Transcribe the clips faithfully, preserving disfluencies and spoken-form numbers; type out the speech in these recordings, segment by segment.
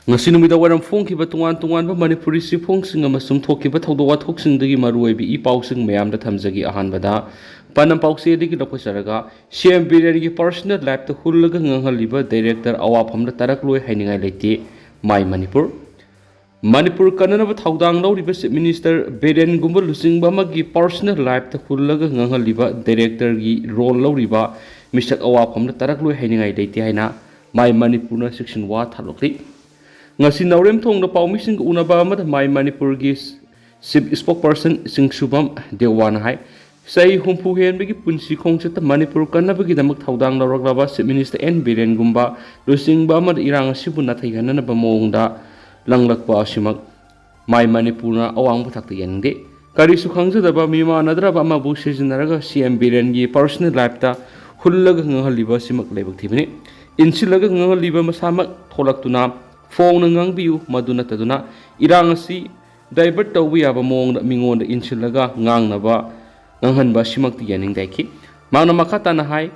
ꯉꯁꯤ ꯅꯨꯃꯤꯗꯥꯡ ꯋꯥꯏꯔꯝ ꯐꯣꯡꯈꯤꯕ ꯇꯣꯉꯥꯟ ꯇꯣꯉꯥꯟꯕ ꯃꯅꯤꯄꯨꯔꯤ ꯆꯦꯐꯣꯡꯁꯤꯡ ꯑꯃꯁꯨꯡ ꯊꯣꯛꯈꯤꯕ ꯊꯧꯗꯣꯛ ꯋꯥꯊꯣꯛꯁꯤꯡꯗꯒꯤ ꯃꯔꯨꯑꯣꯏꯕ ꯏ ꯄꯥꯎꯁꯤꯡ ꯃꯌꯥꯝꯗ ꯊꯝꯖꯒꯦ꯫ ꯑꯍꯥꯟꯕꯗ ꯄꯥꯟꯗꯝ ꯄꯥꯎꯆꯦꯗꯒꯤ ꯂꯧꯈꯠꯆꯔꯒ, ꯁꯤ ꯑꯦꯝ ꯕꯤꯔꯦꯟꯒꯤ ꯄꯔꯁꯅꯦꯜ ꯂꯥꯏꯐꯇ ꯍꯨꯜꯂꯒ ꯉꯥꯡꯍꯜꯂꯤꯕ ꯗꯥꯏꯔꯦꯛꯇꯔ ꯑꯋꯥꯐꯝꯗ ꯇꯥꯔꯛꯂꯣꯏ ꯍꯥꯏꯅꯤꯡꯉꯥꯏ ꯂꯩꯇꯦ꯫ ꯃꯥꯏ ꯃꯅꯤꯄꯨꯔ꯫ ꯃꯅꯤꯄꯨꯔ ꯀꯟꯅꯅꯕ ꯊꯧꯗꯥꯡ ꯂꯧꯔꯤꯕ ꯆꯤꯐ ꯃꯤꯅꯤꯁꯇꯔ ꯕꯤꯔꯦꯟꯒꯨꯝꯕ ꯂꯨꯆꯤꯡꯕ ꯑꯃꯒꯤ ꯄꯔꯁꯅꯦꯜ ꯂꯥꯏꯐꯇ ꯍꯨꯜꯂꯒ ꯉꯥꯡꯍꯜꯂꯤꯕ ꯗꯥꯏꯔꯦꯛꯇꯔꯒꯤ ꯔꯣꯜ ꯂꯧꯔꯤꯕ ꯃꯤꯁꯛ ꯑꯋꯥꯐꯝꯗ ꯇꯥꯔꯛꯂꯣꯏ ꯍꯥꯏꯅꯤꯡꯉꯥꯏ ꯂꯩꯇꯦ ꯍꯥꯏꯅ ꯃꯥꯏ ꯃꯅꯤꯄꯨꯔꯅ ꯆꯦꯛꯁꯤꯟ ꯋꯥ ꯊꯥꯗꯣꯛꯂꯤ꯫ ꯉꯁꯤ ꯅꯥꯎꯔꯦꯝꯊꯣꯡꯗ ꯄꯥꯎꯃꯤꯁꯤꯡꯒ ꯎꯅꯕ ꯑꯃꯗ ꯃꯥꯏ ꯃꯅꯤꯄꯨꯔꯒꯤ ꯆꯤꯐ ꯏꯁꯄꯣꯛꯄꯔꯁꯟ ꯆꯤꯡꯁꯨꯕꯝ ꯗꯦꯋꯥꯅ ꯍꯥꯏ, ꯆꯍꯤ ꯍꯨꯝꯐꯨ ꯍꯦꯟꯕꯒꯤ ꯄꯨꯟꯁꯤ ꯈꯣꯡꯆꯠꯇ ꯃꯅꯤꯄꯨꯔ ꯀꯟꯅꯕꯒꯤꯗꯃꯛ ꯊꯧꯗꯥꯡ ꯂꯧꯔꯛꯂꯕ ꯆꯤꯐ ꯃꯤꯅꯤꯁꯇꯔ ꯑꯦꯟ ꯕꯤꯔꯦꯟꯒꯨꯝꯕ ꯂꯨꯆꯤꯡꯕ ꯑꯃꯅ ꯏꯔꯥꯡ ꯑꯁꯤꯕꯨ ꯅꯥꯊꯩꯍꯟꯅꯅꯕ ꯃꯑꯣꯡꯗ ꯂꯪꯂꯛꯄ ꯑꯁꯤꯃꯛ ꯃꯥꯏ ꯃꯅꯤꯄꯨꯔꯅ ꯑꯋꯥꯡꯕ ꯊꯥꯛꯇ ꯌꯥꯅꯤꯡꯗꯦ꯫ ꯀꯔꯤꯁꯨ ꯈꯪꯖꯗꯕ ꯃꯤꯃꯥꯟꯅꯗ꯭ꯔꯕ ꯑꯃꯕꯨ ꯁꯤꯖꯤꯟꯅꯔꯒ ꯁꯤ ꯑꯦꯝ ꯕꯤꯔꯦꯟꯒꯤ ꯄꯔꯁꯅꯦꯜ ꯂꯥꯏꯐꯇ ꯍꯨꯜꯂꯒ ꯉꯥꯡꯍꯜꯂꯤꯕ ꯑꯁꯤꯃꯛ ꯂꯥꯏꯕꯛ ꯊꯤꯕꯅꯤ꯫ ꯏꯟꯁꯤꯜꯂꯒ ꯉꯥꯡꯍꯜꯂꯤꯕ ꯃꯁꯥꯃꯛ ꯊꯣꯛꯂꯛꯇꯨꯅ ꯐꯣꯡꯅ ꯉꯥꯡꯕꯤꯌꯨ, ꯃꯗꯨ ꯅꯠꯇꯗꯨꯅ ꯏꯔꯥꯡ ꯑꯁꯤ ꯗꯥꯏꯚꯔꯠ ꯇꯧꯕ ꯌꯥꯕ ꯃꯑꯣꯡꯗ ꯃꯤꯉꯣꯟꯗ ꯏꯟꯁꯤꯜꯂꯒ ꯉꯥꯡꯅꯕ, ꯉꯥꯡꯍꯟꯕ ꯑꯁꯤꯃꯛꯇꯤ ꯌꯥꯅꯤꯡꯗꯦ ꯍꯥꯏꯈꯤ꯫ ꯃꯍꯥꯛꯅ ꯃꯈꯥ ꯇꯥꯅ ꯍꯥꯏ,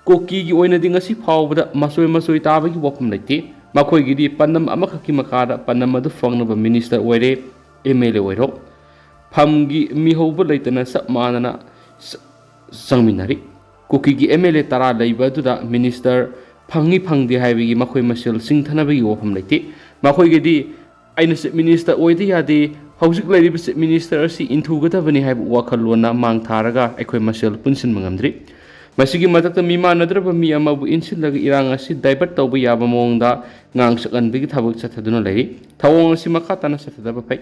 ꯀꯨꯀꯤꯒꯤ ꯑꯣꯏꯅꯗꯤ ꯉꯁꯤ ꯐꯥꯎꯕꯗ ꯃꯆꯣꯏ ꯃꯆꯣꯏ ꯇꯥꯕꯒꯤ ꯋꯥꯐꯝ ꯂꯩꯇꯦ꯫ ꯃꯈꯣꯏꯒꯤꯗꯤ ꯄꯥꯟꯗꯝ ꯑꯃꯈꯛꯀꯤ ꯃꯈꯥꯗ ꯄꯥꯟꯗꯝ ꯑꯗꯨ ꯐꯪꯅꯕ ꯃꯤꯅꯤꯁꯇꯔ ꯑꯣꯏꯔꯦ, ꯑꯦꯝ ꯑꯦꯜ ꯑꯦ ꯑꯣꯏꯔꯣ, ꯐꯝꯒꯤ ꯃꯤꯍꯧꯕ ꯂꯩꯇꯅ ꯆꯞ ꯃꯥꯟꯅꯅ ꯆ-, ꯆꯪꯃꯤꯟꯅꯔꯤ꯫ ꯀꯨꯀꯤꯒꯤ ꯑꯦꯝ ꯑꯦꯜ ꯑꯦ ꯇꯔꯥ ꯂꯩꯕ ꯑꯗꯨꯗ ꯃꯤꯅꯤꯁꯇꯔ ꯐꯪꯏ ꯐꯪꯗꯦ ꯍꯥꯏꯕꯒꯤ ꯃꯈꯣꯏ ꯃꯁꯦꯜ ꯆꯤꯡꯊꯅꯕꯒꯤ ꯋꯥꯐꯝ ꯂꯩꯇꯦ꯫ ꯃꯈꯣꯏꯒꯤꯗꯤ ꯑꯩꯅ ꯆꯤꯐ ꯃꯤꯅꯤꯁꯇꯔ ꯑꯣꯏꯗ ꯌꯥꯗꯦ, ꯍꯧꯖꯤꯛ ꯂꯩꯔꯤꯕ ꯆꯤꯐ ꯃꯤꯅꯤꯁꯇꯔ ꯑꯁꯤ ꯏꯟꯊꯨꯒꯗꯕꯅꯤ ꯍꯥꯏꯕ ꯋꯥꯈꯜꯂꯣꯟꯅ ꯃꯥꯡ ꯊꯥꯔꯒ ꯑꯩꯈꯣꯏ ꯃꯁꯦꯜ ꯄꯨꯟꯁꯤꯟꯕ ꯉꯝꯗ꯭ꯔꯤ꯫ ꯃꯁꯤꯒꯤ ꯃꯊꯛꯇ ꯃꯤꯃꯥꯟꯅꯗ꯭ꯔꯕ ꯃꯤ ꯑꯃꯕꯨ ꯏꯟꯁꯤꯜꯂꯒ ꯏꯔꯥꯡ ꯑꯁꯤ ꯗꯥꯏꯚꯔꯠ ꯇꯧꯕ ꯌꯥꯕ ꯃꯑꯣꯡꯗ ꯉꯥꯡ ꯁꯛꯍꯟꯕꯒꯤ ꯊꯕꯛ ꯆꯠꯊꯗꯨꯅ ꯂꯩꯔꯤ꯫ ꯊꯧꯑꯣꯡ ꯑꯁꯤ ꯃꯈꯥ ꯇꯥꯅ ꯆꯠꯊꯗꯕ ꯐꯩ꯫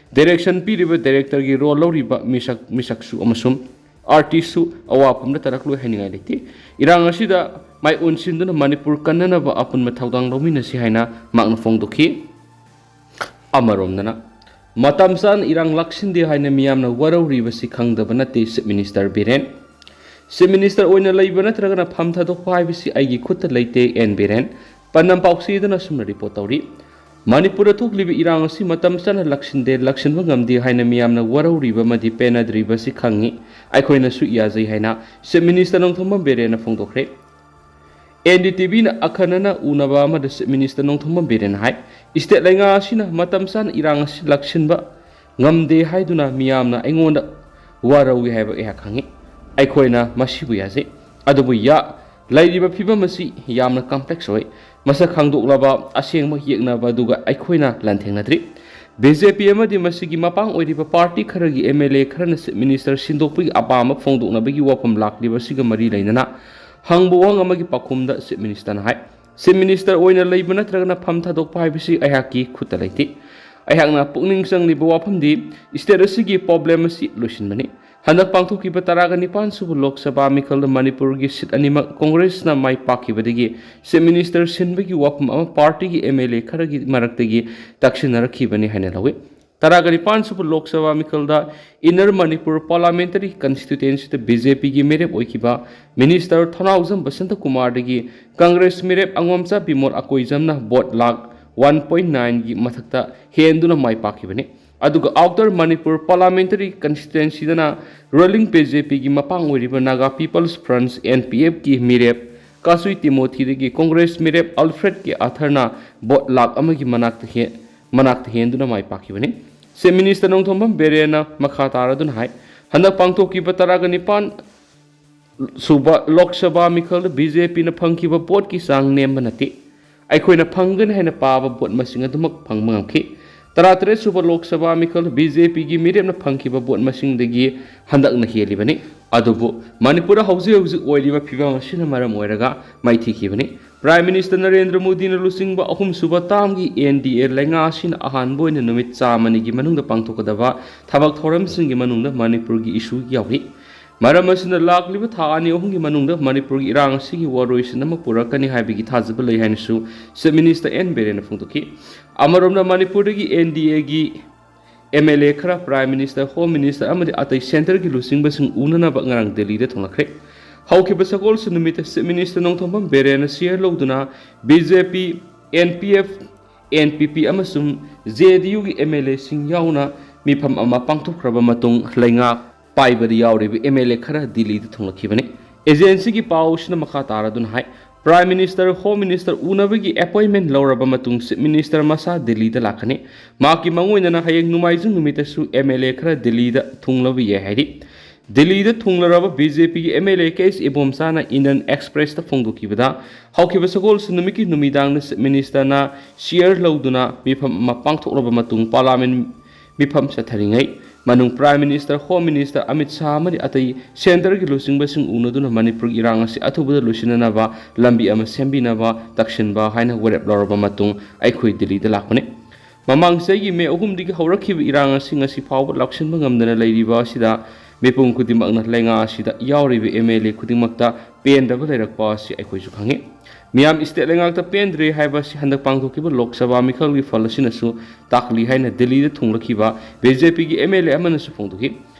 ꯗꯥꯏꯔꯦꯛꯁꯟ ꯄꯤꯔꯤꯕ ꯗꯥꯏꯔꯦꯛꯇꯔꯒꯤ ꯔꯣꯜ ꯂꯧꯔꯤꯕ ꯃꯤꯁꯛ, ꯃꯤꯁꯛꯁꯨ ꯑꯃꯁꯨꯡ ꯑꯥꯔꯇꯤꯁꯁꯨ ꯑꯋꯥꯐꯝꯗ ꯇꯥꯔꯛꯂꯣꯏ ꯍꯥꯏꯅꯤꯡꯉꯥꯏ ꯂꯩꯇꯦ꯫ ꯏꯔꯥꯡ ꯑꯁꯤꯗ ꯃꯥꯏ ꯑꯣꯟꯁꯤꯟꯗꯨꯅ ꯃꯅꯤꯄꯨꯔ ꯀꯟꯅꯅꯕ ꯑꯄꯨꯟꯕ ꯊꯧꯗꯥꯡ ꯂꯧꯃꯤꯟꯅꯁꯤ ꯍꯥꯏꯅ ꯃꯍꯥꯛꯅ ꯐꯣꯡꯗꯣꯛꯈꯤ꯫ ꯑꯃꯔꯣꯝꯗꯅ, ꯃꯇꯝ ꯆꯥꯅ ꯏꯔꯥꯡ ꯂꯥꯛꯁꯤꯟꯗꯦ ꯍꯥꯏꯅ ꯃꯤꯌꯥꯝꯅ ꯋꯥꯔꯧꯔꯤꯕꯁꯤ ꯈꯪꯗꯕ ꯅꯠꯇꯦ chief minister Biren. Chief minister ꯑꯣꯏꯅ ꯂꯩꯕ ꯅꯠꯇ꯭ꯔꯒꯅ ꯐꯝ ꯊꯥꯗꯣꯛꯄ ꯍꯥꯏꯕꯁꯤ ꯑꯩꯒꯤ ꯈꯨꯠꯇ ꯂꯩꯇꯦ, ꯑꯦꯟ ꯕꯤꯔꯦꯟ꯫ ꯄꯥꯟꯗꯝ ꯄꯥꯎꯆꯦꯗꯅ ꯑꯁꯨꯝꯅ ꯔꯤꯄꯣꯔꯠ ꯇꯧꯔꯤ꯫ ꯃꯅꯤꯄꯨꯔꯗ ꯊꯣꯛꯂꯤꯕ ꯏꯔꯥꯡ ꯑꯁꯤ ꯃꯇꯝ ꯆꯥꯅ ꯂꯥꯛꯁꯤꯟꯗꯦ, ꯂꯥꯛꯁꯤꯟꯕ ꯉꯝꯗꯦ ꯍꯥꯏꯅ ꯃꯤꯌꯥꯝꯅ ꯋꯥꯔꯧꯔꯤꯕ ꯑꯃꯗꯤ ꯄꯦꯟꯅꯗ꯭ꯔꯤꯕꯁꯤ ꯈꯪꯉꯤ꯫ ꯑꯩꯈꯣꯏꯅꯁꯨ ꯌꯥꯖꯩ ꯍꯥꯏꯅ ꯆꯤꯐ ꯃꯤꯅꯤꯁꯇꯔ ꯅꯣꯡꯊꯣꯝꯕꯝ ꯕꯤꯔꯦꯟꯅ ꯐꯣꯡꯗꯣꯛꯈ꯭ꯔꯦ꯫ ꯑꯦꯟ ꯗꯤ ꯇꯤ ꯚꯤꯅ ꯑꯈꯟꯅꯅ ꯎꯅꯕ ꯑꯃꯗ Chief Minister ꯅꯣꯡꯊꯣꯝꯕꯝ ꯕꯤꯔꯦꯟꯅ ꯍꯥꯏ, state ꯂꯩꯉꯥꯛ ꯑꯁꯤꯅ ꯃꯇꯝ ꯆꯥꯅ ꯏꯔꯥꯡ ꯑꯁꯤ ꯂꯥꯛꯁꯤꯟꯕ ꯉꯝꯗꯦ ꯍꯥꯏꯗꯨꯅ ꯃꯤꯌꯥꯝꯅ ꯑꯩꯉꯣꯟꯗ ꯋꯥꯔꯧꯏ ꯍꯥꯏꯕ ꯑꯩꯍꯥꯛ ꯈꯪꯏ꯫ ꯑꯩꯈꯣꯏꯅ ꯃꯁꯤꯕꯨ ꯌꯥꯖꯩ, ꯑꯗꯨꯕꯨ ꯌꯥ-, ꯂꯩꯔꯤꯕ ꯐꯤꯕꯝ ꯑꯁꯤ ꯌꯥꯝꯅ complex ꯑꯣꯏ꯫ ꯃꯁꯛ ꯈꯪꯗꯣꯛꯂꯕ ꯑꯁꯦꯡꯕ ꯌꯦꯛꯅꯕ ꯑꯗꯨꯒ ꯑꯩꯈꯣꯏꯅ ꯂꯥꯟꯊꯦꯡꯅꯗ꯭ꯔꯤ꯫ ꯕꯤ ꯖꯦ ꯄꯤ ꯑꯃꯗꯤ ꯃꯁꯤꯒꯤ ꯃꯄꯥꯡ ꯑꯣꯏꯔꯤꯕ party ꯈꯔꯒꯤ ꯑꯦꯝ ꯑꯦꯜ ꯑꯦ ꯈꯔꯅ Chief Minister ꯁꯤꯟꯗꯣꯛꯄꯒꯤ ꯑꯄꯥꯝꯕ ꯐꯣꯡꯗꯣꯛꯅꯕꯒꯤ ꯋꯥꯐꯝ ꯂꯥꯛꯂꯤꯕ ꯑꯁꯤꯒ ꯃꯔꯤ ꯂꯩꯅꯅ ꯍꯪꯕ ꯋꯥꯍꯪ ꯑꯃꯒꯤ ꯄꯥꯎꯈꯨꯝꯗ Chief Ministerꯅ ꯍꯥꯏ, Chief Minister ꯑꯣꯏꯅ ꯂꯩꯕ ꯅꯠꯇ꯭ꯔꯒꯅ ꯐꯝ ꯊꯥꯗꯣꯛꯄ ꯍꯥꯏꯕꯁꯤ ꯑꯩꯍꯥꯛꯀꯤ ꯈꯨꯠꯇ ꯂꯩꯇꯦ꯫ ꯑꯩꯍꯥꯛꯅ ꯄꯨꯛꯅꯤꯡ ꯆꯪꯂꯤꯕ ꯋꯥꯐꯝꯗꯤ state ꯑꯁꯤꯒꯤ problem ꯑꯁꯤ ꯂꯣꯏꯁꯤꯟꯕꯅꯤ꯫ ꯍꯟꯗꯛ ꯄꯥꯡꯊꯣꯛꯈꯤꯕ ꯇꯔꯥꯒ ꯅꯤꯄꯥꯟ ꯁꯨꯕ ꯂꯣꯛ ꯁꯚꯥ ꯃꯤꯈꯜꯗ ꯃꯅꯤꯄꯨꯔꯒꯤ seat ꯑꯅꯤꯃꯛ ꯀꯣꯡꯒ꯭ꯔꯦꯁꯅ ꯃꯥꯏ ꯄꯥꯛꯈꯤꯕꯗꯒꯤ Chief Minister ꯁꯤꯟꯕꯒꯤ ꯋꯥꯐꯝ ꯑꯃ partyꯒꯤ ꯑꯦꯝ ꯑꯦꯜ ꯑꯦ ꯈꯔꯒꯤ ꯃꯔꯛꯇꯒꯤ ꯇꯛꯁꯤꯟꯅꯔꯛꯈꯤꯕꯅꯤ ꯍꯥꯏꯅ ꯂꯧꯏ꯫ ꯇꯔꯥꯒ ꯅꯤꯄꯥꯟ ꯁꯨꯕ ꯂꯣꯛ ꯁꯚꯥ ꯃꯤꯈꯜꯗ Inner Manipur Parliamentary Constituencyꯗ ꯕꯤ ꯖꯦ ꯄꯤꯒꯤ ꯃꯤꯔꯦꯞ ꯑꯣꯏꯈꯤꯕ Minister ꯊꯣꯅꯥꯎꯖꯝ ꯕꯁꯟꯇꯀꯨꯃꯥꯔꯗꯒꯤ ꯀꯪꯒ꯭ꯔꯦꯁ ꯃꯤꯔꯦꯞ ꯑꯉꯣꯝꯆꯥ Bimol ꯑꯀꯣꯏꯖꯝꯅ vote lakh one point nineꯒꯤ ꯃꯊꯛꯇ ꯍꯦꯟꯗꯨꯅ ꯃꯥꯏ ꯄꯥꯛꯈꯤꯕꯅꯤ꯫ ꯑꯗꯨꯒ Outer Manipur Parliamentary Constituencyꯗꯅ ruling B J ꯄꯤꯒꯤ ꯃꯄꯥꯡ ꯑꯣꯏꯔꯤꯕ Naga People's Front, N P Fꯀꯤ ꯃꯤꯔꯦꯞ ꯀꯥꯁꯨꯏ ꯇꯤꯃꯣꯊꯤꯗꯒꯤ ꯀꯣꯡꯒ꯭ꯔꯦꯁ ꯃꯤꯔꯦꯞ ꯑꯜꯐ꯭ꯔꯦꯗ ꯀꯦ ꯑꯥꯊꯔꯅ vote ꯂꯥꯈ ꯑꯃꯒꯤ ꯃꯅꯥꯛꯇ ꯍꯦ-, ꯃꯅꯥꯛꯇ ꯍꯦꯟꯗꯨꯅ ꯃꯥꯏ ꯄꯥꯛꯈꯤꯕꯅꯤ꯫ Chief Minister ꯅꯣꯡꯊꯣꯝꯕꯝ ꯕꯤꯔꯦꯟꯅ ꯃꯈꯥ ꯇꯥꯔꯗꯨꯅ ꯍꯥꯏ, ꯍꯟꯗꯛ ꯄꯥꯡꯊꯣꯛꯈꯤꯕ ꯇꯔꯥꯒ ꯅꯤꯄꯥꯟ ꯁꯨꯕ ꯂꯣꯛ ꯁꯚꯥ ꯃꯤꯈꯜꯗ ꯕꯤ ꯖꯦ ꯄꯤꯅ ꯐꯪꯈꯤꯕ voteꯀꯤ ꯆꯥꯡ ꯅꯦꯝꯕ ꯅꯠꯇꯦ꯫ ꯑꯩꯈꯣꯏꯅ ꯐꯪꯒꯅꯤ ꯍꯥꯏꯅ ꯄꯥꯕ vote ꯃꯁꯤꯡ ꯑꯗꯨꯃꯛ ꯐꯪꯕ ꯉꯝꯈꯤ꯫ ꯇꯔꯥꯇꯔꯦꯠ ꯁꯨꯕ ꯂꯣꯛ ꯁꯚꯥ ꯃꯤꯈꯜꯗ ꯕꯤ ꯖꯦ ꯄꯤꯒꯤ ꯃꯤꯔꯦꯞꯅ ꯐꯪꯈꯤꯕ vote ꯃꯁꯤꯡꯗꯒꯤ ꯍꯟꯗꯛꯅ ꯍꯦꯜꯂꯤꯕꯅꯤ꯫ ꯑꯗꯨꯕꯨ ꯃꯅꯤꯄꯨꯔꯗ ꯍꯧꯖꯤꯛ ꯍꯧꯖꯤꯛ ꯑꯣꯏꯔꯤꯕ ꯐꯤꯕꯝ ꯑꯁꯤꯅ ꯃꯔꯝ ꯑꯣꯏꯔꯒ ꯃꯥꯏꯊꯤꯈꯤꯕꯅꯤ꯫ Prime Minister ꯅꯔꯦꯟꯗ꯭ꯔ ꯃꯣꯗꯤꯅ ꯂꯨꯆꯤꯡꯕ ꯑꯍꯨꯝꯁꯨꯕ termꯒꯤ N D A ꯂꯩꯉꯥꯛ ꯑꯁꯤꯅ ꯑꯍꯥꯟꯕ ꯑꯣꯏꯅ ꯅꯨꯃꯤꯠ ꯆꯥꯝꯃꯅꯤꯒꯤ ꯃꯅꯨꯡꯗ ꯄꯥꯡꯊꯣꯛꯀꯗꯕ ꯊꯕꯛ ꯊꯧꯔꯝꯁꯤꯡꯒꯤ ꯃꯅꯨꯡꯗ ꯃꯅꯤꯄꯨꯔꯒꯤ issue ꯌꯥꯎꯔꯤ꯫ ꯃꯔꯝ ꯑꯁꯤꯅ ꯂꯥꯛꯂꯤꯕ ꯊꯥ ꯑꯅꯤ ꯑꯍꯨꯝꯒꯤ ꯃꯅꯨꯡꯗ ꯃꯅꯤꯄꯨꯔꯒꯤ ꯏꯔꯥꯡ ꯑꯁꯤꯒꯤ ꯋꯥꯔꯣꯏꯁꯤꯟ ꯑꯃ ꯄꯨꯔꯛꯀꯅꯤ ꯍꯥꯏꯕꯒꯤ ꯊꯥꯖꯕ ꯂꯩ ꯍꯥꯏꯅꯁꯨ Chief Minister N ꯕꯤꯔꯦꯟꯅ ꯐꯣꯡꯗꯣꯛꯈꯤ꯫ ꯑꯃꯔꯣꯝꯗ ꯃꯅꯤꯄꯨꯔꯗꯒꯤ N D Aꯒꯤ ꯑꯦꯝ ꯑꯦꯜ ꯑꯦ ꯈꯔ Prime Minister, Home Minister ꯑꯃꯗꯤ ꯑꯇꯩ centreꯒꯤ ꯂꯨꯆꯤꯡꯕꯁꯤꯡ ꯎꯅꯅꯕ ꯉꯔꯥꯡ ꯗꯦꯜꯂꯤꯗ ꯊꯨꯡꯂꯈ꯭ꯔꯦ꯫ ꯍꯧꯈꯤꯕ ꯁꯒꯣꯜꯁꯦꯟ ꯅꯨꯃꯤꯠꯇ Chief Minister ꯅꯣꯡꯊꯣꯝꯕꯝ ꯕꯤꯔꯦꯟꯅ chair ꯂꯧꯗꯨꯅ ꯕꯤ ꯖꯦ ꯄꯤ, N P F, N P P ꯑꯃꯁꯨꯡ J D Uꯒꯤ ꯑꯦꯝ ꯑꯦꯜ ꯑꯦꯁꯤꯡ ꯌꯥꯎꯅ ꯃꯤꯐꯝ ꯑꯃ ꯄꯥꯡꯊꯣꯛꯈ꯭ꯔꯕ ꯃꯇꯨꯡ ꯂꯩꯉꯥꯛ ꯄꯥꯏꯕꯗ ꯌꯥꯎꯔꯤꯕ ꯑꯦꯝ ꯑꯦꯜ ꯑꯦ ꯈꯔ ꯗꯤꯜꯂꯤꯗ ꯊꯨꯡꯂꯛꯈꯤꯕꯅꯤ꯫ Agencyꯒꯤ ꯄꯥꯎꯁꯤꯅ ꯃꯈꯥ ꯇꯥꯔꯗꯨꯅ ꯍꯥꯏ, Prime Minister, Home Minister ꯎꯅꯕꯒꯤ appointment ꯂꯧꯔꯕ ꯃꯇꯨꯡ Chief Minister ꯃꯁꯥ ꯗꯤꯜꯂꯤꯗ ꯂꯥꯛꯀꯅꯤ꯫ ꯃꯍꯥꯛꯀꯤ ꯃꯥꯡꯑꯣꯏꯅꯅ ꯍꯌꯦꯡ ꯅꯣꯡꯃꯥꯏꯖꯤꯡ ꯅꯨꯃꯤꯠꯇꯁꯨ M L A ꯈꯔ ꯗꯤꯜꯂꯤꯗ ꯊꯨꯡꯂꯕ ꯌꯥꯏ ꯍꯥꯏꯔꯤ꯫ ꯗꯤꯜꯂꯤꯗ ꯊꯨꯡꯂꯔꯕ B J P ꯒꯤ M L A K H ꯏꯕꯣꯝꯆꯥꯅ Indian Express ꯇ ꯐꯣꯡꯗꯣꯛꯈꯤꯕꯗ, ꯍꯧꯈꯤꯕ ꯁꯒꯣꯜꯁꯦꯟ ꯅꯨꯃꯤꯠꯀꯤ ꯅꯨꯃꯤꯗꯥꯡꯗ Chief Minister ꯅ chair ꯂꯧꯗꯨꯅ ꯃꯤꯐꯝ ꯑꯃ ꯄꯥꯡꯊꯣꯛꯂꯕ ꯃꯇꯨꯡ Parliament ꯃꯤꯐꯝ ꯆꯠꯊꯔꯤꯉꯩ ꯃꯅꯨꯡ Prime Minister, Home Minister Amit Shah ꯑꯃꯗꯤ ꯑꯇꯩ centre ꯒꯤ ꯂꯨꯆꯤꯡꯕꯁꯤꯡ ꯎꯅꯗꯨꯅ ꯃꯅꯤꯄꯨꯔꯒꯤ ꯏꯔꯥꯡ ꯑꯁꯤ ꯑꯊꯨꯕꯗ ꯂꯣꯏꯁꯤꯟꯅꯅꯕ ꯂꯝꯕꯤ ꯑꯃ ꯁꯦꯝꯕꯤꯅꯕ ꯇꯛꯁꯤꯟꯕ ꯍꯥꯏꯅ ꯋꯥꯔꯦꯞ ꯂꯧꯔꯕ ꯃꯇꯨꯡ ꯑꯩꯈꯣꯏ ꯗꯤꯜꯂꯤꯗ ꯂꯥꯛꯄꯅꯤ꯫ ꯃꯃꯥꯡ ꯆꯍꯤꯒꯤ ꯃꯦ ꯑꯍꯨꯝꯗꯒꯤ ꯍꯧꯔꯛꯈꯤꯕ ꯏꯔꯥꯡ ꯑꯁꯤ ꯉꯁꯤ ꯐꯥꯎꯕ ꯂꯧꯁꯤꯟꯕ ꯉꯝꯗꯅ ꯂꯩꯔꯤꯕ ꯑꯁꯤꯗ ꯃꯤꯄꯨꯝ ꯈꯨꯗꯤꯡꯃꯛꯅ ꯂꯩꯉꯥꯛ ꯑꯁꯤꯗ ꯌꯥꯎꯔꯤꯕ M L A ꯈꯨꯗꯤꯡꯃꯛꯇ ꯄꯦꯟꯗꯕ ꯂꯩꯔꯛꯄ ꯑꯁꯤ ꯑꯩꯈꯣꯏꯁꯨ ꯈꯪꯏ꯫ ꯃꯤꯌꯥꯝ state ꯂꯩꯉꯥꯛꯇ ꯄꯦꯟꯗ꯭ꯔꯦ ꯍꯥꯏꯕ ꯑꯁꯤ ꯍꯟꯗꯛ ꯄꯥꯡꯊꯣꯛꯈꯤꯕ ꯂꯣꯛ ꯁꯚꯥ ꯃꯤꯈꯜꯒꯤ ꯐꯜ ꯑꯁꯤꯅꯁꯨ ꯇꯥꯛꯂꯤ ꯍꯥꯏꯅ ꯗꯤꯜꯂꯤꯗ ꯊꯨꯡꯂꯈꯤꯕ B J P ꯒꯤ M L A ꯑꯃꯅꯁꯨ ꯐꯣꯡꯗꯣꯛꯈꯤ꯫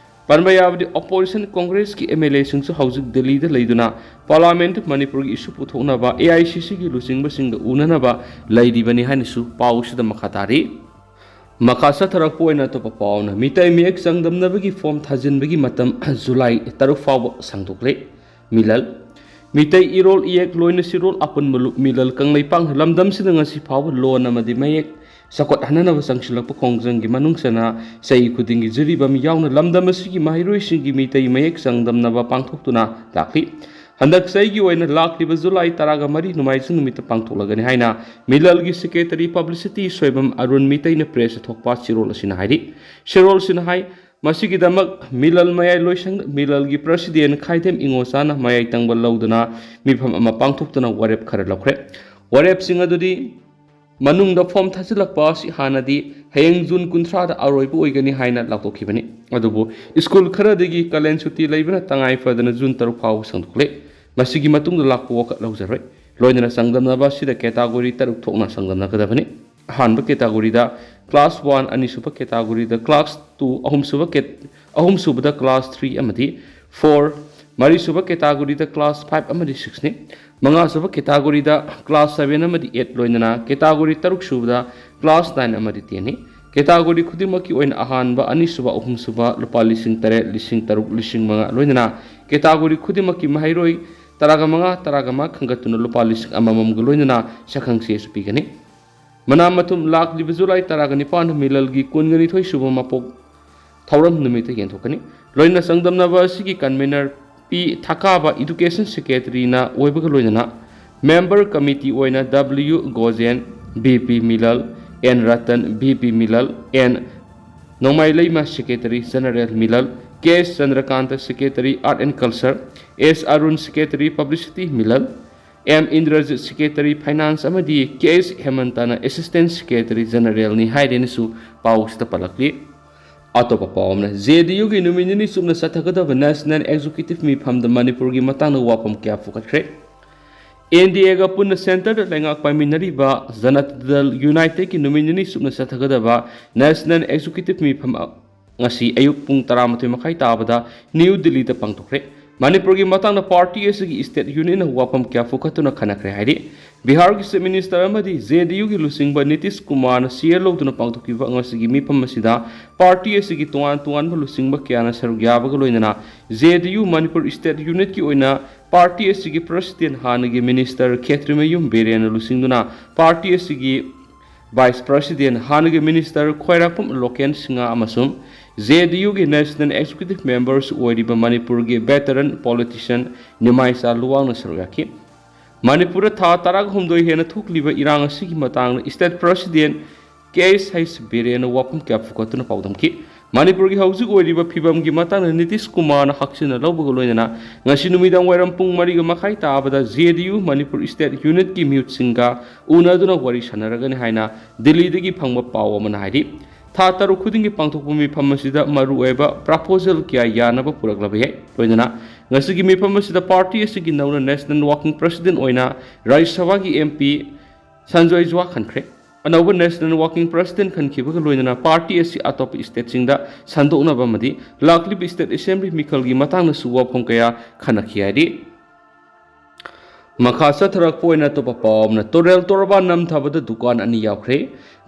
ꯄꯟꯕ ꯌꯥꯕꯗꯤ opposition Congress ꯀꯤ M L A ꯁꯤꯡꯁꯨ ꯍꯧꯖꯤꯛ ꯗꯤꯜꯂꯤꯗ ꯂꯩꯗꯨꯅ Parliament ꯇ ꯃꯅꯤꯄꯨꯔꯒꯤ issue ꯄꯨꯊꯣꯛꯅꯕ A I C C ꯒꯤ ꯂꯨꯆꯤꯡꯕꯁꯤꯡꯒ ꯎꯅꯅꯕ ꯂꯩꯔꯤꯕꯅꯤ ꯍꯥꯏꯅꯁꯨ ꯄꯥꯎꯁꯤꯗ ꯃꯈꯥ ꯇꯥꯔꯤ꯫ ꯃꯈꯥ ꯆꯠꯊꯔꯛꯄ ꯑꯣꯏꯅ ꯑꯇꯣꯞꯄ ꯄꯥꯎꯅ ꯃꯤꯇꯩ ꯃꯌꯦꯛ ꯆꯥꯡꯗꯝꯅꯕꯒꯤ form ꯊꯥꯖꯤꯟꯕꯒꯤ ꯃꯇꯝ ꯖꯨꯂꯥꯏ ꯇꯔꯨꯛ ꯐꯥꯎꯕ ꯁꯥꯡꯗꯣꯛꯂꯦ꯫ ꯃꯤꯂꯜ꯫ ꯃꯤꯇꯩ ꯏꯔꯣꯜ ꯏꯌꯦꯛ ꯂꯣꯏꯅ ꯁꯤꯔꯣꯜ ꯑꯄꯨꯟꯕ ꯂꯨꯞ ꯃꯤꯂꯜ ꯀꯪꯂꯩꯄꯥꯛꯅ ꯂꯝꯗꯝꯁꯤꯗ ꯉꯁꯤ ꯐꯥꯎꯕ ꯂꯣꯟ ꯑꯃꯗꯤ ꯃꯌꯦꯛ ꯆꯥꯎꯈꯠꯍꯟꯅꯅꯕ ꯆꯪꯁꯤꯜꯂꯛꯄ ꯈꯣꯡꯖꯪꯒꯤ ꯃꯅꯨꯡ ꯆꯟꯅ ꯆꯍꯤ ꯈꯨꯗꯤꯡꯒꯤ ꯖꯤꯔꯤꯕꯥꯝ ꯌꯥꯎꯅ ꯂꯝꯗꯝ ꯑꯁꯤꯒꯤ ꯃꯍꯩꯔꯣꯏꯁꯤꯡꯒꯤ ꯃꯤꯇꯩ ꯃꯌꯦꯛ ꯆꯥꯡꯗꯝꯅꯕ ꯄꯥꯡꯊꯣꯛꯇꯨꯅ ꯂꯥꯛꯂꯤ꯫ ꯍꯟꯗꯛ ꯆꯍꯤꯒꯤ ꯑꯣꯏꯅ ꯂꯥꯛꯂꯤꯕ ꯖꯨꯂꯥꯏ ꯇꯔꯥꯒ ꯃꯔꯤ ꯅꯣꯡꯃꯥꯏꯖꯤꯡ ꯅꯨꯃꯤꯠꯇ ꯄꯥꯡꯊꯣꯛꯂꯒꯅꯤ ꯍꯥꯏꯅ ꯃꯤꯂꯜꯒꯤ secretary publicity Soibam Arun ꯃꯤꯇꯩꯅ press ꯇ ꯊꯣꯛꯄ ꯆꯦꯔꯣꯜ ꯑꯁꯤꯅ ꯍꯥꯏꯔꯤ꯫ ꯆꯦꯔꯣꯜꯁꯤꯅ ꯍꯥꯏ, ꯃꯁꯤꯒꯤꯗꯃꯛ ꯃꯤꯂꯜ ꯃꯌꯥꯏ ꯂꯣꯏꯁꯪꯗ ꯃꯤꯂꯜꯒꯤ president ꯈꯥꯏꯗꯦꯝ ꯏꯉꯣꯆꯥꯅ ꯃꯌꯥꯏ ꯇꯪꯕ ꯂꯧꯗꯨꯅ ꯃꯤꯐꯝ ꯑꯃ ꯄꯥꯡꯊꯣꯛꯇꯨꯅ ꯋꯥꯔꯦꯞ ꯈꯔ ꯂꯧꯈ꯭ꯔꯦ꯫ ꯋꯥꯔꯦꯞꯁꯤꯡ ꯑꯗꯨꯗꯤ ꯃꯅꯨꯡꯗ form ꯊꯥꯖꯤꯜꯂꯛꯄ ꯑꯁꯤ ꯍꯥꯟꯅꯗꯤ ꯍꯌꯦꯡ ꯖꯨꯟ ꯀꯨꯟꯊ꯭ꯔꯥꯗ ꯑꯔꯣꯏꯕ ꯑꯣꯏꯒꯅꯤ ꯍꯥꯏꯅ ꯂꯥꯎꯊꯣꯛꯈꯤꯕꯅꯤ꯫ ꯑꯗꯨꯕꯨ ꯁ꯭ꯀꯨꯜ ꯈꯔꯗꯒꯤ ꯀꯥꯂꯦꯟ ꯁꯨꯇꯤ ꯂꯩꯕꯅ ꯇꯉꯥꯏ ꯐꯗꯅ ꯖꯨꯟ ꯇꯔꯨꯛ ꯐꯥꯎꯕ ꯁꯥꯡꯗꯣꯛꯂꯦ꯫ ꯃꯁꯤꯒꯤ ꯃꯇꯨꯡꯗ ꯂꯥꯛꯄ ꯋꯥꯀꯠ ꯂꯧꯖꯔꯣꯏ꯫ ꯂꯣꯏꯅꯅ ꯆꯥꯡꯗꯝꯅꯕ ꯑꯁꯤꯗ category ꯇꯔꯨꯛ ꯊꯣꯛꯅ ꯆꯥꯡꯗꯝꯅꯒꯗꯕꯅꯤ꯫ ꯑꯍꯥꯟꯕ category ꯗ class one, ꯑꯅꯤꯁꯨꯕ category ꯗ class two, ꯑꯍꯨꯝꯁꯨꯕ cat-, ꯑꯍꯨꯝꯁꯨꯕꯗ class three ꯑꯃꯗꯤ four, ꯃꯔꯤꯁꯨꯕ category ꯗ class five ꯑꯃꯗꯤ six ꯅꯤ꯫ ꯃꯉꯥꯁꯨꯕ category ꯗ class seven ꯑꯃꯗꯤ eight ꯂꯣꯏꯅꯅ category ꯇꯔꯨꯛ ꯁꯨꯕꯗ class nine ꯑꯃꯗꯤ ten ꯅꯤ꯫ Category ꯈꯨꯗꯤꯡꯃꯛꯀꯤ ꯑꯣꯏꯅ ꯑꯍꯥꯟꯕ, ꯑꯅꯤꯁꯨꯕ, ꯑꯍꯨꯝꯁꯨꯕ ꯂꯨꯄꯥ ꯂꯤꯁꯤꯡ ꯇꯔꯦꯠ, ꯂꯤꯁꯤꯡ ꯇꯔꯨꯛ, ꯂꯤꯁꯤꯡ ꯃꯉꯥ ꯂꯣꯏꯅꯅ category ꯈꯨꯗꯤꯡꯃꯛꯀꯤ ꯃꯍꯩꯔꯣꯏ ꯇꯔꯥꯒ ꯃꯉꯥ, ꯇꯔꯥꯒ ꯃꯉꯥ ꯈꯟꯒꯠꯇꯨꯅ ꯂꯨꯄꯥ ꯂꯤꯁꯤꯡ ꯑꯃꯃꯝꯒ ꯂꯣꯏꯅꯅ ꯁꯛꯈꯪ ꯆꯦꯁꯨ ꯄꯤꯒꯅꯤ꯫ ꯃꯅꯥ ꯃꯊꯨꯝ ꯂꯥꯛꯂꯤꯕ ꯖꯨꯂꯥꯏ ꯇꯔꯥꯒ ꯅꯤꯄꯥꯟ ꯃꯤꯂꯜꯒꯤ ꯀꯨꯟꯒ ꯅꯤꯊꯣꯏ ꯁꯨꯕ ꯃꯄꯣꯛ ꯊꯧꯔꯝ ꯅꯨꯃꯤꯠꯇ ꯌꯦꯟꯊꯣꯛꯀꯅꯤ꯫ ꯂꯣꯏꯅ ꯆꯥꯡꯗꯝꯅꯕ ꯑꯁꯤꯒꯤ convener ꯄꯤ ꯊꯀꯥꯕ education secretaryꯅ ꯑꯣꯏꯕꯒ ꯂꯣꯏꯅꯅ member committee ꯑꯣꯏꯅ ꯗꯕ꯭ꯂꯤꯌꯨ ꯒꯣꯖꯦꯟ, ꯚꯤ ꯄꯤ ꯃꯤꯂꯜ, ꯑꯦꯟ ꯔꯇꯟ, ꯚꯤ ꯄꯤ ꯃꯤꯂꯜ, ꯑꯦꯟ ꯅꯣꯡꯃꯥꯏꯂꯩꯃ secretary general ꯃꯤꯂꯜ, K S Chandrakant secretary art and culture, S Arun secretary publicity ꯃꯤꯂꯜ, ꯑꯦꯝ ꯏꯟꯗ꯭ꯔꯖꯤꯠ secretary finance ꯑꯃꯗꯤ ꯀꯦ ꯑꯦꯁ ꯍꯦꯃꯟꯇꯅ assistant secretary generalꯅꯤ ꯍꯥꯏꯔꯦꯅꯁꯨ ꯄꯥꯎꯁꯤꯗ ꯄꯜꯂꯛꯂꯤ꯫ ꯑꯇꯣꯞꯄ ꯄꯥꯎ ꯑꯃꯅ, ꯖꯦ ꯗꯤ ꯌꯨꯒꯤ ꯅꯨꯃꯤꯠ ꯅꯤꯅꯤ ꯆꯨꯞꯅ ꯆꯠꯊꯒꯗꯕ national executive ꯃꯤꯐꯝꯗ ꯃꯅꯤꯄꯨꯔꯒꯤ ꯃꯇꯥꯡꯗ ꯋꯥꯐꯝ ꯀꯌꯥ ꯄꯨꯈꯠꯈ꯭ꯔꯦ꯫ ꯑꯦꯟ ꯗꯤ ꯑꯦꯒ ꯄꯨꯟꯅ centreꯗ ꯂꯩꯉꯥꯛ ꯄꯥꯏꯃꯤꯟꯅꯔꯤꯕ ꯖꯅꯇꯥ ꯗꯜ ꯌꯨꯅꯥꯏꯇꯦꯗꯀꯤ ꯅꯨꯃꯤꯠ ꯅꯤꯅꯤ ꯆꯨꯞꯅ ꯆꯠꯊꯒꯗꯕ national executive ꯃꯤꯐꯝ ꯉꯁꯤ ꯑꯌꯨꯛ ꯄꯨꯡ ꯇꯔꯥꯃꯥꯊꯣꯏ ꯃꯈꯥꯏ ꯇꯥꯕꯗ ꯅ꯭ꯌꯨ ꯗꯤꯜꯂꯤꯗ ꯄꯥꯡꯊꯣꯛꯈ꯭ꯔꯦ꯫ ꯃꯅꯤꯄꯨꯔꯒꯤ ꯃꯇꯥꯡꯗ party ꯑꯁꯤꯒꯤ state unitꯅ ꯋꯥꯐꯝ ꯀꯌꯥ ꯄꯨꯈꯠꯇꯨꯅ ꯈꯟꯅꯈ꯭ꯔꯦ ꯍꯥꯏꯔꯤ꯫ ꯕꯤꯍꯥꯔꯒꯤ chief minister ꯑꯃꯗꯤ ꯖꯦ ꯗꯤ ꯌꯨꯒꯤ ꯂꯨꯆꯤꯡꯕ ꯅꯤꯇꯤꯁ ꯀꯨꯃꯥꯔꯅ chair ꯂꯧꯗꯨꯅ ꯄꯥꯡꯊꯣꯛꯈꯤꯕ ꯉꯁꯤꯒꯤ ꯃꯤꯐꯝ ꯑꯁꯤꯗ party ꯑꯁꯤꯒꯤ ꯇꯣꯉꯥꯟ ꯇꯣꯉꯥꯟꯕ ꯂꯨꯆꯤꯡꯕ ꯀꯌꯥꯅ ꯁꯔꯨꯛ ꯌꯥꯕꯒ ꯂꯣꯏꯅꯅ ꯖꯦ ꯗꯤ ꯌꯨ ꯃꯅꯤꯄꯨꯔ state unitꯀꯤ ꯑꯣꯏꯅ party ꯑꯁꯤꯒꯤ president ꯍꯥꯟꯅꯒꯤ minister ꯈꯦꯇ꯭ꯔꯤꯃꯌꯨꯝ ꯕꯤꯔꯦꯟꯅ ꯂꯨꯆꯤꯡꯗꯨꯅ party ꯑꯁꯤꯒꯤ vice president ꯍꯥꯟꯅꯒꯤ minister ꯈ꯭ꯋꯥꯏꯔꯥꯛꯄꯝ ꯂꯣꯀꯦꯟ ꯁꯤꯡꯍ ꯑꯃꯁꯨꯡ ꯖꯦ ꯗꯤ ꯌꯨꯒꯤ national executive members ꯑꯣꯏꯔꯤꯕ ꯃꯅꯤꯄꯨꯔꯒꯤ veteran politician ꯅꯤꯃꯥꯏꯆꯥ ꯂꯨꯋꯥꯡꯅ ꯁꯔꯨꯛ ꯌꯥꯈꯤ꯫ ꯃꯅꯤꯄꯨꯔꯗ ꯊꯥ ꯇꯔꯥꯍꯨꯝꯗꯣꯏ ꯍꯦꯟꯅ ꯊꯣꯛꯂꯤꯕ ꯏꯔꯥꯡ ꯑꯁꯤꯒꯤ ꯃꯇꯥꯡꯗ state president ꯀꯦ ꯑꯦꯁ ꯍꯩꯁ ꯕꯤꯔꯦꯟꯅ ꯋꯥꯐꯝ ꯀꯌꯥ ꯄꯨꯈꯠꯇꯨꯅ ꯄꯥꯎꯗꯝꯈꯤ꯫ ꯃꯅꯤꯄꯨꯔꯒꯤ ꯍꯧꯖꯤꯛ ꯑꯣꯏꯔꯤꯕ ꯐꯤꯕꯝꯒꯤ ꯃꯇꯥꯡꯗ ꯅꯤꯇꯤꯁ ꯀꯨꯃꯥꯔꯅ ꯍꯛꯆꯤꯟꯅ ꯂꯧꯕꯒ ꯂꯣꯏꯅꯅ ꯉꯁꯤ ꯅꯨꯃꯤꯗꯥꯡ ꯋꯥꯏꯔꯝ ꯄꯨꯡ ꯃꯔꯤꯒ ꯃꯈꯥꯏ ꯇꯥꯕꯗ ꯖꯦ ꯗꯤ ꯌꯨ ꯃꯅꯤꯄꯨꯔ state unitꯀꯤ ꯃꯤꯍꯨꯠꯁꯤꯡꯒ ꯎꯅꯗꯨꯅ ꯋꯥꯔꯤ ꯁꯥꯟꯅꯔꯒꯅꯤ ꯍꯥꯏꯅ ꯗꯤꯜꯂꯤꯗꯒꯤ ꯐꯪꯕ ꯄꯥꯎ ꯑꯃꯅ ꯍꯥꯏꯔꯤ꯫ ꯊꯥ ꯇꯔꯨꯛ ꯈꯨꯗꯤꯡꯒꯤ ꯄꯥꯡꯊꯣꯛꯄ ꯃꯤꯐꯝ ꯑꯁꯤꯗ ꯃꯔꯨꯑꯣꯏꯕ proposal ꯀꯌꯥ ꯌꯥꯅꯕ ꯄꯨꯔꯛꯂꯕ ꯌꯥꯏ꯫ ꯂꯣꯏꯅꯅ ꯉꯁꯤꯒꯤ ꯃꯤꯐꯝ ꯑꯁꯤꯗ party ꯑꯁꯤꯒꯤ ꯅꯧꯅ national working president ꯑꯣꯏꯅ ꯔꯥꯖ꯭ꯌ ꯁꯚꯥꯒꯤ ꯑꯦꯝ ꯄꯤ ꯁꯟꯖꯣꯏ ꯖ꯭ꯋꯥ ꯈꯟꯈ꯭ꯔꯦ꯫ ꯑꯅꯧꯕ national working president ꯈꯟꯈꯤꯕꯒ ꯂꯣꯏꯅꯅ party ꯑꯁꯤ ꯑꯇꯣꯞꯄ stateꯁꯤꯡꯗ ꯁꯟꯗꯣꯛꯅꯕ ꯑꯃꯗꯤ ꯂꯥꯛꯂꯤꯕ state assembly ꯃꯤꯈꯜꯒꯤ ꯃꯇꯥꯡꯗꯁꯨ ꯋꯥꯐꯝ ꯀꯌꯥ ꯈꯟꯅꯈꯤ ꯍꯥꯏꯔꯤ꯫ ꯃꯈꯥ ꯆꯠꯊꯔꯛꯄ ꯑꯣꯏꯅ ꯑꯇꯣꯞꯄ ꯄꯥꯎ ꯑꯃꯅ, ꯇꯨꯔꯦꯜ ꯇꯣꯔꯕꯥꯟ ꯅꯝꯊꯕꯗ ꯗꯨꯀꯥꯟ ꯑꯅꯤ ꯌꯥꯎꯈ꯭ꯔꯦ꯫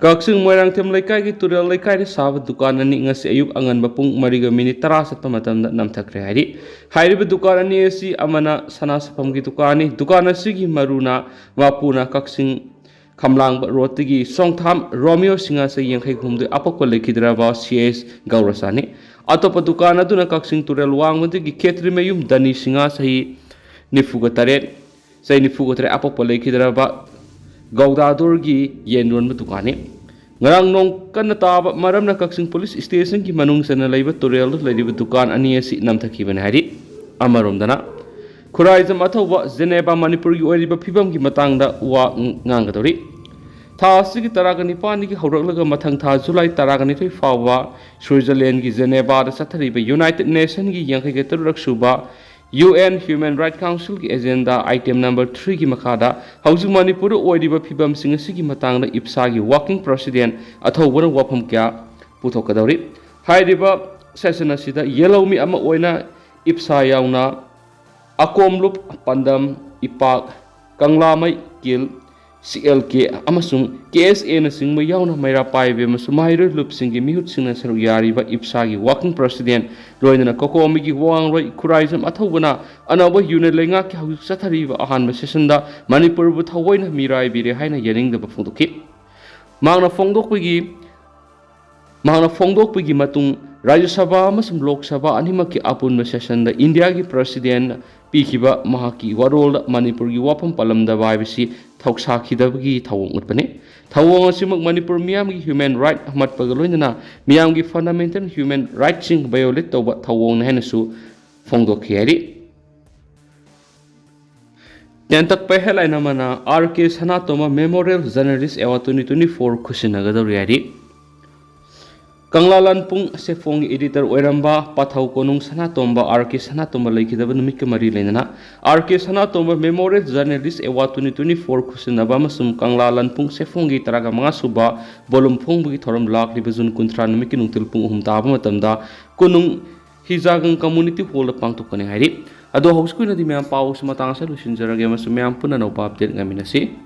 ꯀꯛꯆꯤꯡ ꯃꯣꯏꯔꯥꯡꯊꯦꯝ ꯂꯩꯀꯥꯏꯒꯤ ꯇꯨꯔꯦꯜ ꯂꯩꯀꯥꯏꯗ ꯁꯥꯕ ꯗꯨꯀꯥꯟ ꯑꯅꯤ ꯉꯁꯤ ꯑꯌꯨꯛ ꯑꯉꯟꯕ ꯄꯨꯡ ꯃꯔꯤꯒ ꯃꯤꯅꯤꯠ ꯇꯔꯥ ꯆꯠꯄ ꯃꯇꯝꯗ ꯅꯝꯊꯈ꯭ꯔꯦ ꯍꯥꯏꯔꯤ꯫ ꯍꯥꯏꯔꯤꯕ ꯗꯨꯀꯥꯟ ꯑꯅꯤ ꯑꯁꯤ ꯑꯃꯅ ꯁꯅꯥ ꯁꯥꯐꯝꯒꯤ ꯗꯨꯀꯥꯟꯅꯤ꯫ ꯗꯨꯀꯥꯟ ꯑꯁꯤꯒꯤ ꯃꯔꯨꯅ ꯃꯄꯨꯅ ꯀꯛꯆꯤꯡ ꯈꯝꯂꯥꯡꯕ ꯔꯣꯗꯇꯒꯤ ꯁꯣꯡꯊꯥꯝ ꯔꯣꯃꯤꯌꯣ ꯁꯤꯡꯍ ꯆꯍꯤ ꯌꯥꯡꯈꯩ ꯍꯨꯝꯗꯣꯏ ꯑꯄꯣꯛꯄ ꯂꯩꯈꯤꯗ꯭ꯔꯕ ꯁꯤ ꯑꯦꯁ ꯒꯧꯔ ꯆꯥꯅꯤ꯫ ꯑꯇꯣꯞꯄ ꯗꯨꯀꯥꯟ ꯑꯗꯨꯅ ꯀꯛꯆꯤꯡ ꯇꯨꯔꯦꯜ ꯋꯥꯡꯃꯗꯒꯤ ꯈꯦꯇ꯭ꯔꯤꯃꯌꯨꯝ ꯗꯅꯤ ꯁꯤꯡꯍ ꯆꯍꯤ ꯅꯤꯐꯨꯒ ꯇꯔꯦꯠ, ꯆꯍꯤ ꯅꯤꯐꯨꯒ ꯇꯔꯦꯠ ꯑꯄꯣꯛꯄ ꯂꯩꯈꯤꯗ꯭ꯔꯕ ꯒꯧꯗꯥꯗꯣꯔꯒꯤ ꯌꯦꯟ ꯌꯣꯟꯕ ꯗꯨꯀꯥꯟꯅꯤ꯫ ꯉꯔꯥꯡ ꯅꯣꯡ ꯀꯟꯅ ꯇꯥꯕ ꯃꯔꯝꯅ ꯀꯛꯆꯤꯡ ꯄꯨꯂꯤꯁ ꯁ꯭ꯇꯦꯁꯟꯒꯤ ꯃꯅꯨꯡ ꯆꯟꯅ ꯂꯩꯕ ꯇꯨꯔꯦꯜꯗ ꯂꯩꯔꯤꯕ ꯗꯨꯀꯥꯟ ꯑꯅꯤ ꯑꯁꯤ ꯅꯝꯊꯈꯤꯕꯅꯤ ꯍꯥꯏꯔꯤ꯫ ꯑꯃꯔꯣꯝꯗꯅ, ꯈꯨꯔꯥꯏꯖꯝ ꯑꯊꯧꯕ ꯖꯦꯅꯦꯕꯥ ꯃꯅꯤꯄꯨꯔꯒꯤ ꯑꯣꯏꯔꯤꯕ ꯐꯤꯕꯝꯒꯤ ꯃꯇꯥꯡꯗ ꯋꯥ ꯉꯥꯡꯒꯗꯧꯔꯤ꯫ ꯊꯥ ꯑꯁꯤꯒꯤ ꯇꯔꯥꯒ ꯅꯤꯄꯥꯟꯗꯒꯤ ꯍꯧꯔꯛꯂꯒ ꯃꯊꯪ ꯊꯥ ꯖꯨꯂꯥꯏ ꯇꯔꯥꯒ ꯅꯤꯊꯣꯏ ꯐꯥꯎꯕ ꯁ꯭ꯋꯤꯖꯔꯂꯦꯟꯒꯤ ꯖꯦꯅꯦꯕꯥꯗ ꯆꯠꯊꯔꯤꯕ ꯌꯨꯅꯥꯏꯇꯦꯗ ꯅꯦꯁꯟꯒꯤ ꯌꯥꯡꯈꯩꯒ ꯇꯔꯨꯛ ꯁꯨꯕ ꯌꯨ ꯑꯦꯟ ꯍ꯭ꯌꯨꯃꯦꯟ ꯔꯥꯏꯠ ꯀꯥꯎꯟꯁꯤꯜꯒꯤ ꯑꯦꯖꯦꯟꯗꯥ ꯑꯥꯏꯇꯦꯝ ꯅꯝꯕꯔ ꯊ꯭ꯔꯤꯒꯤ ꯃꯈꯥꯗ ꯍꯧꯖꯤꯛ ꯃꯅꯤꯄꯨꯔꯗ ꯑꯣꯏꯔꯤꯕ ꯐꯤꯕꯝꯁꯤꯡ ꯑꯁꯤꯒꯤ ꯃꯇꯥꯡꯗ ꯏꯞꯁꯥꯒꯤ ꯋꯥꯔꯀꯤꯡ ꯄ꯭ꯔꯦꯁꯤꯗꯦꯟꯠ ꯑꯊꯧꯕꯅ ꯋꯥꯐꯝ ꯀꯌꯥ ꯄꯨꯊꯣꯛꯀꯗꯧꯔꯤ꯫ ꯍꯥꯏꯔꯤꯕ ꯁꯦꯁꯟ ꯑꯁꯤꯗ ꯌꯦꯜꯍꯧꯃꯤ ꯑꯃ ꯑꯣꯏꯅ ꯏꯞꯁꯥ ꯌꯥꯎꯅ ꯑꯀꯣꯝꯂꯨꯞ, ꯄꯥꯟꯗꯝ, ꯏꯄꯥꯛ, ꯀꯪꯂꯥꯃꯩ, ꯀꯤꯜ, ꯁꯤ ꯑꯦꯜ ꯀꯦ ꯑꯃꯁꯨꯡ ꯀꯦ ꯑꯦꯁ ꯑꯦꯅꯆꯤꯡꯕ ꯌꯥꯎꯅ ꯃꯩꯔꯥ ꯄꯥꯏꯕꯤ ꯑꯃꯁꯨꯡ ꯃꯍꯩꯔꯣꯏ ꯂꯨꯞꯁꯤꯡꯒꯤ ꯃꯤꯍꯨꯠꯁꯤꯡꯅ ꯁꯔꯨꯛ ꯌꯥꯔꯤꯕ ꯏꯞꯁꯥꯒꯤ ꯋꯥꯔꯀꯤꯡ ꯄ꯭ꯔꯦꯁꯤꯗꯦꯟꯠ ꯂꯣꯏꯅꯅ ꯀꯣꯀꯣꯃꯤꯒꯤ ꯋꯥꯉꯥꯡꯂꯣꯏ ꯈꯨꯔꯥꯏꯖꯝ ꯑꯊꯧꯕꯅ ꯑꯅꯧꯕ ꯌꯨꯅꯤꯠ ꯂꯩꯉꯥꯛꯀꯤ ꯍꯧꯖꯤꯛ ꯆꯠꯊꯔꯤꯕ ꯑꯍꯥꯟꯕ ꯁꯦꯁꯟꯗ ꯃꯅꯤꯄꯨꯔꯕꯨ ꯊꯑꯣꯏꯅ ꯃꯤꯔꯥꯏꯕꯤꯔꯦ ꯍꯥꯏꯅ ꯌꯥꯅꯤꯡꯗꯕ ꯐꯣꯡꯗꯣꯛꯈꯤ꯫ ꯃꯍꯥꯛꯅ ꯐꯣꯡꯗꯣꯛꯄꯒꯤ ꯃꯍꯥꯛꯅ ꯐꯣꯡꯗꯣꯛꯄꯒꯤ ꯃꯇꯨꯡ ꯔꯥꯖ꯭ꯌ ꯁꯚꯥ ꯑꯃꯁꯨꯡ ꯂꯣꯛ ꯁꯚꯥ ꯑꯅꯤꯃꯛꯀꯤ ꯑꯄꯨꯟꯕ ꯁꯦꯁꯟꯗ ꯏꯟꯗꯤꯌꯥꯒꯤ ꯄ꯭ꯔꯦꯁꯤꯗꯦꯟꯠ ꯄꯤꯈꯤꯕ ꯃꯍꯥꯛꯀꯤ ꯋꯥꯔꯣꯜꯗ ꯃꯅꯤꯄꯨꯔꯒꯤ ꯋꯥꯐꯝ ꯄꯜꯂꯝꯗꯕ ꯍꯥꯏꯕꯁꯤ ꯊꯧꯁꯥꯈꯤꯗꯕꯒꯤ ꯊꯧꯑꯣꯡ ꯎꯠꯄꯅꯤ꯫ ꯊꯧꯑꯣꯡ ꯑꯁꯤꯃꯛ ꯃꯅꯤꯄꯨꯔ ꯃꯤꯌꯥꯝꯒꯤ ꯍ꯭ꯌꯨꯃꯦꯟ ꯔꯥꯏꯠ ꯍꯥꯠꯄꯒ ꯂꯣꯏꯅꯅ ꯃꯤꯌꯥꯝꯒꯤ ꯐꯟꯗꯥꯃꯦꯟꯇꯦꯜ ꯍ꯭ꯌꯨꯃꯦꯟ ꯔꯥꯏꯠꯁꯤꯡ ꯚꯥꯏꯑꯣꯂꯦꯠ ꯇꯧꯕ ꯊꯧꯑꯣꯡꯅꯤ ꯍꯥꯏꯅꯁꯨ ꯐꯣꯡꯗꯣꯛꯈꯤ ꯍꯥꯏꯔꯤ꯫ ꯇꯦꯟꯇꯛꯄ ꯍꯦꯗꯂꯥꯏꯟ ꯑꯃꯅ, R K Sanatomba memorial journalism award twenty twenty four ꯈꯨꯠꯁꯤꯟꯅꯒꯗꯧꯔꯤ ꯍꯥꯏꯔꯤ꯫ ꯀꯪꯂꯥ ꯂꯟꯄꯨꯡ ꯁꯦꯐꯣꯡꯒꯤ ꯏꯗꯤꯇꯔ ꯑꯣꯏꯔꯝꯕ ꯄꯥꯊꯧ ꯀꯣꯅꯨꯡ ꯁꯅꯥꯇꯣꯝꯕ, ꯑꯥꯔ ꯀꯦ ꯁꯅꯥꯇꯣꯝꯕ ꯂꯩꯈꯤꯗꯕ ꯅꯨꯃꯤꯠꯀ ꯃꯔꯤ ꯂꯩꯅꯅ R K Sanatomba memorial journalism award twenty twenty four ꯈꯨꯠꯁꯤꯟꯅꯕ ꯑꯃꯁꯨꯡ ꯀꯪꯂꯥ ꯂꯟꯄꯨꯡ ꯁꯦꯐꯣꯡꯒꯤ ꯇꯔꯥꯒ ꯃꯉꯥ ꯁꯨꯕ ꯚꯣꯂꯨꯝ ꯐꯣꯡꯕꯒꯤ ꯊꯧꯔꯝ ꯂꯥꯛꯂꯤꯕ ꯖꯨꯟ ꯀꯨꯟꯊ꯭ꯔꯥ ꯅꯨꯃꯤꯠꯀꯤ ꯅꯨꯡꯊꯤꯜ ꯄꯨꯡ ꯑꯍꯨꯝ ꯇꯥꯕ ꯃꯇꯝꯗ ꯀꯣꯅꯨꯡ ꯍꯤꯖꯥꯒꯪ ꯀꯝꯃꯨꯅꯤꯇꯤ ꯍꯣꯜꯗ ꯄꯥꯡꯊꯣꯛꯀꯅꯤ ꯍꯥꯏꯔꯤ꯫ ꯑꯗꯣ ꯍꯧꯖꯤꯛꯀꯤ ꯑꯣꯏꯅꯗꯤ ꯃꯌꯥꯝ ꯄꯥꯎꯁꯤ ꯃꯇꯥꯡ ꯑꯁꯤꯗ ꯂꯣꯏꯁꯤꯟꯖꯔꯒꯦ ꯑꯃꯁꯨꯡ ꯃꯌꯥꯝ ꯄꯨꯟꯅ ꯑꯅꯧꯕ ꯑꯞꯗꯦꯠ ꯉꯥꯏꯃꯤꯟꯅꯁꯤ꯫